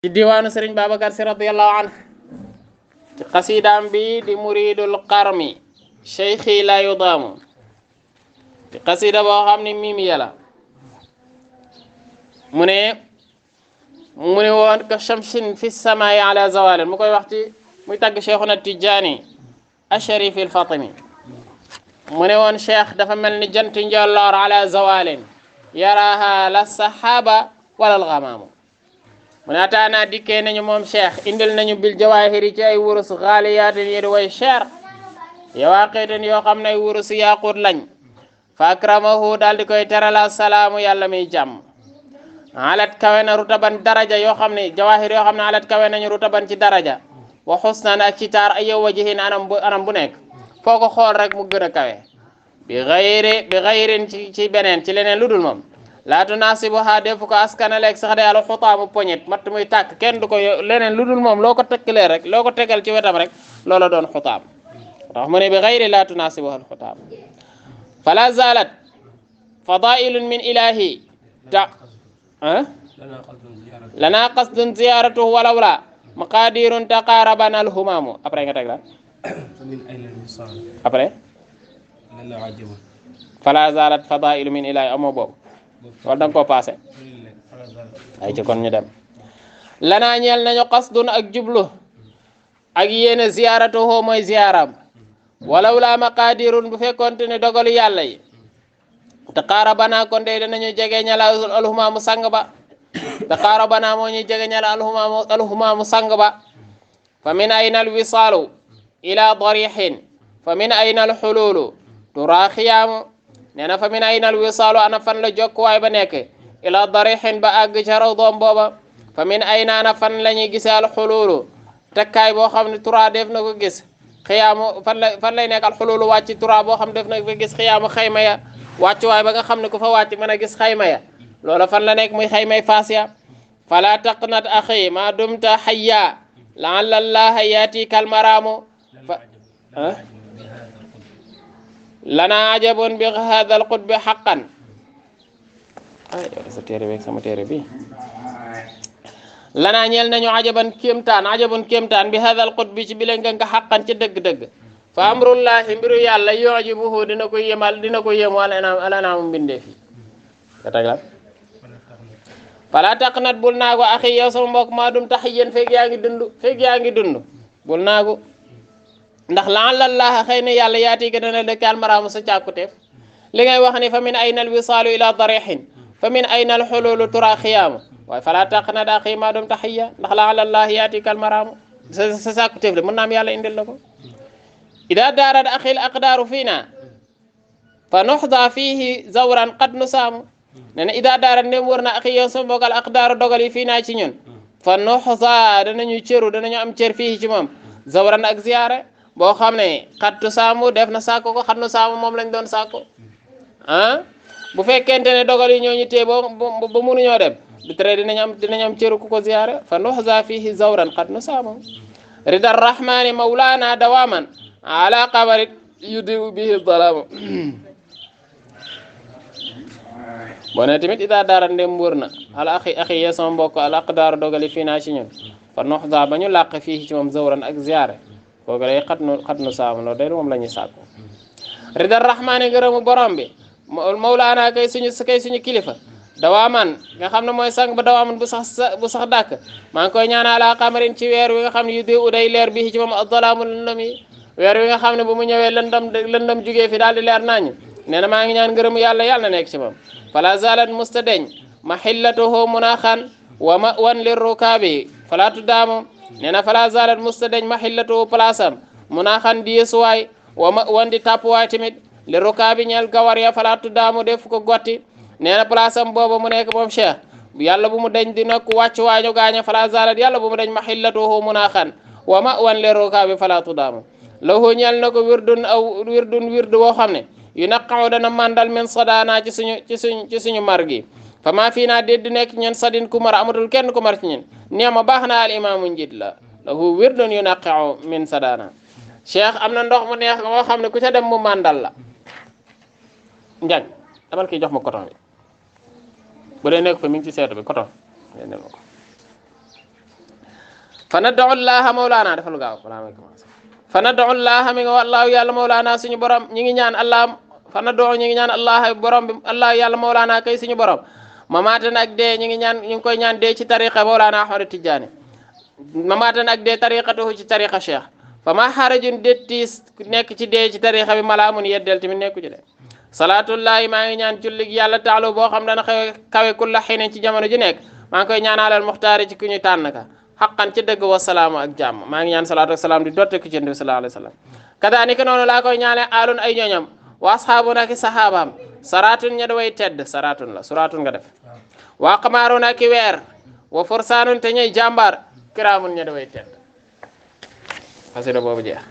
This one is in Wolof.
ci diwaanu Serigne Babacar Sy radiyallahu anhu ci xasidaam bi di muridul qarmi cheikhi la yudaamu ci xasida boo xam ne mimi yàlla mu ne woon ka shamsin fi samaa'i ala zawalin mu koy wax ci muy tagg cheikhuna Tijaani asharif al fatimi mu ne woon cheikh dafa mel ni jant njolloor ala zawalin yaraha la sahaba wala al ghamaamu mu ne ataana dikkee nañu moom cheikh indil nañu bil jawahiri ci ay wurus xaaliyaatin yi di way cher yawaaqiitin yoo xam ne ay wurus yaaqut lañ fa akramahu daal di koy terala salaamu yàlla muy jàmm alat kawe na rutaban daraja yoo xam ne jawahir yoo xam ne alat kawe nañu rutaban ci daraja wa xusnan ak ci taar ay yow wajihin anam bu nekk foo ko xool rek mu gën a kawe bi xayrin ci beneen ci leneen lu dul moom laa tunaasibuha def ko askanaleeg sax de yàlla xutaamu poñet matt muy tàkk kenn du ko leneen lu dul moom loo ko tekkalee rek loo ko tegal ci wetam rek loola doon xutaam tax mu ne bi xayri laa tunaasibuha al xutaam fala zalat fadailun min ilahi lana qasdun ziyaratuhu walaw la maqadirun taqaraban al humaamu après nga teg la après fala zalat fadailu min ilahi amoo boobu wala da nga koo passé ay ci kon ñu dem lanaa ñeel nañu qasdun ak jublu ak yéene ziyaratuhu mooy ziyaram walaw la maqadirun bu fekkonte ne dogalu yàlla yi te qaarabana kon de danañu jege ñala alhumaamu sang ba te qaarabana moo ñuy jege ñala alhumaamu sang ba fa min ayna alwisaalu ila darihin fa min ayna alxululu tura xiyaamu nee na fa min ayna alwisaalu ana fan la jokkuwaay ba nekk ila darihin ba àgg ca raw doom booba fa min ayna ana fan la ñuy gisee alxululu tekkaay boo xam ne tura def na ko gis xiyaamu fan lay nekk alxululu wàcc tura boo xam def na ko gis xiyaamu xayma ya wàccuwaay ba nga xam ne ku fa wàcc mën a gis xayma ya loola fan la nekk muy xaymay faas ya fala taqnat axi ma dumta hayya laalla allaha yatika almaraamu lana ajabun bi hada alqutbi haqqan sa téere beeg sama téere bi lana ñeel nañu ajabun kéemtaan bi hada alqutbi ci bi leen nga haqqan ci dëgg-dëgg fa amrullahi mbiru yàlla yujibuhu dina ko yéemu alanaamu mbindeef yi nga teg la fala taqnat bul naagu axi yow sama mbokk maa dum tahiyyan feeg yaa ngi dund bul naagu ndax la'allallaha xëy na yàlla yaati ga dana dëkkaal maraamu sa càkkuteef li ngay wax ni fa min ayna alwisaalu ila darihin fa min ayna alxululu tura xiyaamu waaye fala taqnat axi maa dum tahiyya ndax la'allallaha yaati kal maraamu sa càkkuteef de mën naam yàlla indil la ko ida daarat axil aqdaaru fiina fa nuxda fihi zawran qad nusaamu nee na ida daarat ndem wër na axi yow sama mbokk al aqdaaru dogal yi fii naa ci ñun fa nuxda danañu am cër fii ci moom zawran ak ziyaare boo xam ne xat tusaamu def na sàkko ko xat nu saamu moom lañ doon sàkko bu fekkente ne dogal yi ñooñu tee ba mënuñoo dem du tere dinañ am cëru ku ko ziyaare fa nuxda fihi zawran qad nusaamu rida rahmani mawlana dawaman ala qabarit yudiu bihi dalaamu boo ne tamit ida daara ndem wër na al axi yee sama mbokk al aqdaaru dogali fii naa ci ñun fa noxda ba ñu làq fii ci moom zawran ak ziyaare kooku day xat nu saamu loolu day moom la ñuy sàkku rida rahmaani gërëmu borom bi mawlaana kay suñu kilifa dawaaman nga xam ne mooy sang ba dawaaman bu sax dàkk maa ngi koy ñaana ala qamarin ci weer wi nga xam ne yu diu day leer bii ci moom adalaamu lëndëm yi weer wi nga xam ne bu mu ñëwee lëndëm jugee fi daal di leer nañu nee na maa ngi ñaan ngërëmu yàlla na nekk ci moom fala zalat mustadeñ mahillatuhu munaaxan wa mawan lirrukaabi fala tuddaamu nee na fala zalat mustadeñ mahillatuhu place am munaaxan di yesuwaay wa mawan di tàppuwaay tamit lirrukaabi ñeel gawar ya fala tuddaamu def ko gotti nee na place am booba mu nekk moom cheikh yàlla bu mu deñ di nekk wàccu waañu gaaña fala zalat yàlla bu mu deñ mahillatuhu munaaxan wa mawan lirrukaabi fala tuddaamu lahu ñeel na ko wirdu boo xam ne yu naqaw dana mandal men sadaana ci suñu mar gi fa maa fii naa dédd nekk ñun sadin ku mar amatul kenn ku mar ci ñun neema baax na al imaamu njiit la lahu wirdun yu naqaw min sadaana cheikh am na ndox mu neex moo xam ne ku ca dem mu mandal la njàng damal kii jox ma coton bi bu dee nekk fa mi ngi ci seetu bi coton fa nad'u llaha mawlana defal gaaw balaa may commencé fa nad'u llaha mi nga wallaahu yàlla mawlana suñu borom ñi ngi ñaan allah fa nad'u ñi ngi ñaan allah borom bi allah yàlla mawlana kay suñu borom mamaatan ak dee ñi ngi ñaan ñu ngi koy ñaan dee ci tariqa mawlana ahmad tijaani mamaatan ak dee tariqatuhu ci tariqa cheikh fa ma xarajun dettiis nekk ci dee ci tariqa bi malaa mun yeddeel tamit nekku ci de salaatullahi maa ngi ñaan jullig yàlla taalo boo xam dana kawe kulla xiinin ci jamono ji nekk maa ngi koy ñaanalal muxtaari ci ku ñu tànn ka xaqan ci dëgg wasalaamu ak jàmm maa ngi ñaan salaatu ak salaam di dotte ku ci Nabi sallallahu alayhi wa sallam kadaalika noonu laa koy ñaane aalun ay ñoñam wa asxaabun ak saxaabaam saraatun ña da way tedd saraatun la suraatun nga def waa xamaarun ak weer wa forsaanun te ñuy jàmbaar kiraamun ña da way tedd xasida boobu jeex